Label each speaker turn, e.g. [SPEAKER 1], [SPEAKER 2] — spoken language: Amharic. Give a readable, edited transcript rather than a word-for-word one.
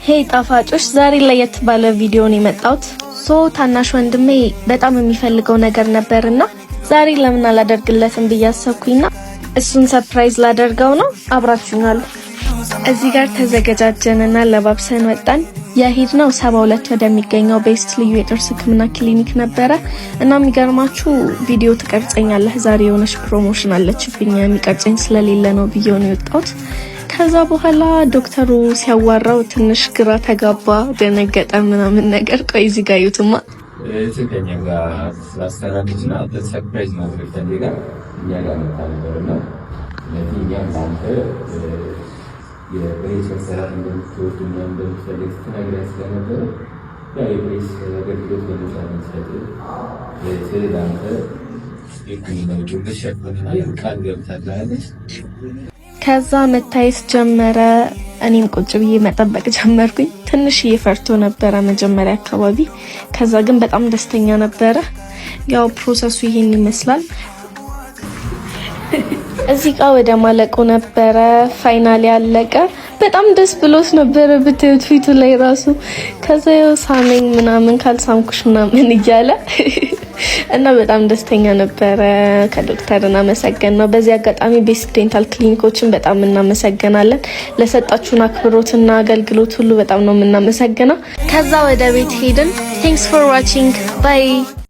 [SPEAKER 1] Hey ጣፋጮች፣ ዛሬ ለየት ባለ ቪዲዮ ነው የመጣሁት። So ታናሽ ወንድሜ በጣም የሚፈልገው ነገር ነበርና ዛሬ ለምን አላደርግለትም ብዬ አሰብኩኝና እሱን surprise ላደርገው ነው። አብራችሁኝ አሉ። እዚህ ጋር ተዘገጃጀንና ለባብሰን ወጣን። የሄድነው 72 ወደሚገኘው ቤስት ልዩ የጥርስ ሕክምና ክሊኒክ ነበረ። እና የሚገርማችሁ ቪዲዮ ትቀርጸኛለህ፣ ዛሬ የሆነች promotion አለችብኝ፣ የሚቀርጸኝ ስለሌለ ነው ብዬው ነው የወጣሁት። ከዛ በኋላ ዶክተሩ ሲያዋራው ትንሽ ግራ ተጋባ፣ ደነገጠ ምናምን ነገር። ቆይ እዚህ ጋር እዩትማ።
[SPEAKER 2] ከኛ ጋር ስላሰራች እና surprise ማድረግ ፈልጋ እኛ ጋር መጣ ነበር። እና ስለዚህ እኛም ለአንተ የ brace መሰራት እንደምትወድ እና እንደምትፈልግ ስትነግረን ስለነበረ ያው የ brace አገልግሎት በነፃ ልንሰጥ ለአንተ የሕክምና ልሸፍንና ቃል ገብታለች።
[SPEAKER 1] ከዛ መታየት ጀመረ። እኔም ቁጭ ብዬ መጠበቅ ጀመርኩኝ። ትንሽ እየፈርቶ ነበረ መጀመሪያ አካባቢ። ከዛ ግን በጣም ደስተኛ ነበረ። ያው process ኡ ይሄን ይመስላል። እዚህ ጋ ወደ ማለቁ ነበረ። Finally ያለቀ። በጣም ደስ ብሎት ነበረ ብታዩት ፊቱ ላይ ራሱ። ከዛ ያው ሳመኝ ምናምን፣ ካልሳምኩሽ ምናምን እያለ እና በጣም ደስተኛ ነበረ። ከዶክተር እናመሰገን ነው። በዚህ አጋጣሚ ቤስት ዴንታል ክሊኒኮችን በጣም እናመሰግናለን። ለሰጣችሁን አክብሮትና አገልግሎት ሁሉ በጣም ነው የምናመሰግነው። ከዛ ወደ ቤት ሄድን። Thanks for watching, bye.